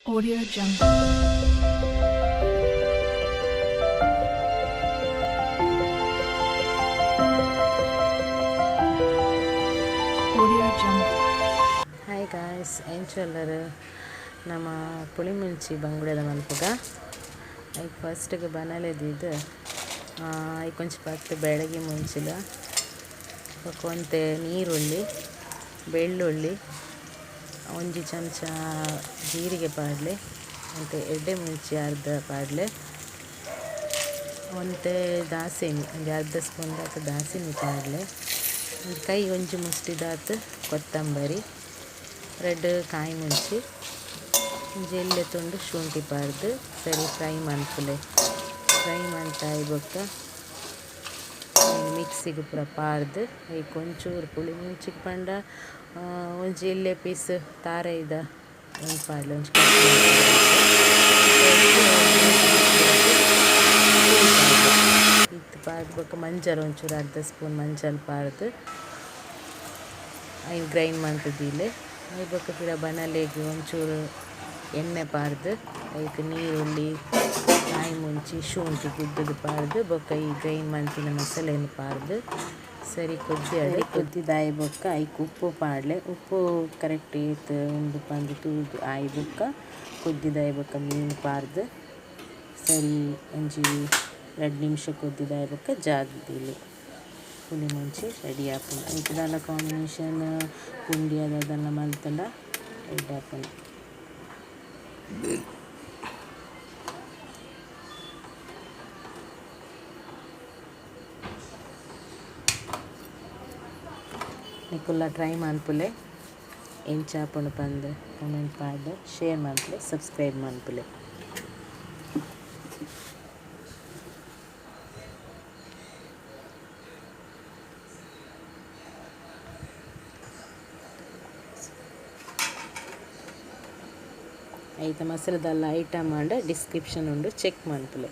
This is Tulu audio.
Audio Jungle. Audio Jungle. Hi guys, ಎಂಚೊಲ್ಲರ್ ನಮ್ಮ ಪುಳಿಮುಂಚಿ ಬಂಗುಡೆದ ಮನ್ಪುಗ ಐಕ್ ಫಸ್ಟ್ಗೆ ಬನಲೆದಿದ್ದು ಐಕ್ ಒಂಜಿ ಪತ್ತು ಬೆಳಗ್ಗೆ ಮುಂಚಿಲ ಬೊಕ ಒಂತೆ ನೀರುಳ್ಳಿ ಬೆಳ್ಳುಳ್ಳಿ ಒಂಜಿ ಚಮಚ ಜೀರಿಗೆ ಪಾಡ್ಲೆ ಒಂತೆ ಎಡ್ಡೆ ಮುಂಚಿ ಅರ್ಧ ಪಾಡ್ಲೆ ಒಂತೆ ದಾಸೆಮಿ ಒಂಜಿ ಅರ್ಧ ಸ್ಪೂನ್ ದಾತ್ ದಾಸೆಮಿ ಪಾಡ್ಲೆ ಒಂಜಿ ಕೈ ಒಂಜಿ ಮುಷ್ಟಿ ದಾತ್ ಕೊತ್ತಂಬರಿ ರೆಡ್ ಕಾಯಿ ಮುಂಚಿ ಒಂಜಿ ಎಲ್ಯ ತುಂಡು ಶುಂಠಿ ಪಾಡ್ದು ಸರಿ ಫ್ರೈ ಮನ್ಪುಲೆ. ಫ್ರೈ ಮಂತಾಯಿ ಬೊಕ್ಕ ಮಿಕ್ಸಿಗ್ ಪೂರ ಪಾಡ್ದು ಐಕ್ ಒಂಚೂರು ಪುಳಿ ಮುಂಚಿಗ್ ಪಂಡ ಒಂಜಿ ಎಲ್ಯ ಪೀಸ್ ತಾರಾಯಿದ ಒಂಜಿ ಪಾಡ್ಲೆ ಒಂಜಿ ಇತ್ತೆ ಪಾಡ್ದ್ ಬೊಕ್ಕ ಮಂಜಲ್ ಒಂಚೂರು ಅರ್ಧ ಸ್ಪೂನ್ ಮಂಜಲ್ ಪಾಡ್ದು ಐನ್ ಗ್ರೈಂಡ್ ಮಂತ್ ದೀಲೆ. ಐ ಬೊಕ್ಕ ಪಿರ ಬನಲೆಗ್ ಒಂಚೂರು ಎಣ್ಣೆ ಪಾಡ್ದು ಐಕ್ ನೀರುಳ್ಳಿ ಕಾಯಿ ಮುಂಚಿ ಶುಂಠಿ ಗುದ್ದುದು ಪಾಡ್ದು ಬೊಕ್ಕ ಈ ಗ್ರೈಂಡ್ ಮಂತಿನ ಮಸಾಲೆನ್ ಪಾಡ್ದು ಸರಿ ಕೊದ್ದಿಯಡ್. ಕೊದ್ದಿದಾಯಿ ಬೊಕ್ಕ ಐಕ್ ಉಪ್ಪು ಪಾಡ್ಲೆ. ಉಪ್ಪು ಕರೆಕ್ಟ್ ಏತ್ ಉಂಡು ಪಂದ್ ತೂದು ಆಯಿ ಬೊಕ್ಕ ಕೊದ್ದಿದಾಯಿ ಬೊಕ್ಕ ಮೀನ್ ಪಾಡ್ದು ಸರಿ ಒಂಜಿ 2 ನಿಮಿಷ ಕೊದ್ದಿದಾಯಿ ಬೊಕ್ಕ ಜಾದ್ ದೀಲೆ. ಪುಳಿ ಮುಂಚಿ ರೆಡಿ ಆಪುಂಡು. ಐಕ್ ದಾಲ ಕಾಂಬಿನೇಷನ್ ಪುಂಡಿ ದಾದನ ಮಲ್ತ್ಂಡ ಎಡ್ಡೆ ಆಪುಂಡು. ನಿಕುಲ್ಲ ಟ್ರೈ ಮನ್ಪುಲೆ ಎಂಚ ಆಪುಂಡು ಪಂದ್ ಕಮೆಂಟ್ ಪಾಡ್ಲೆ, ಶೇರ್ ಮನ್ಪುಲೆ, ಸಬ್ಸ್ಕ್ರೈಬ್ ಮನ್ಪುಲೆ. ಐತ ಮಸಾಲೆದಲ್ಲ ಐಟಮ್ ಆಂಡ ಡಿಸ್ಕ್ರಿಪ್ಷನ್ ಉಂಡು, ಚೆಕ್ ಮನ್ಪುಲೆ.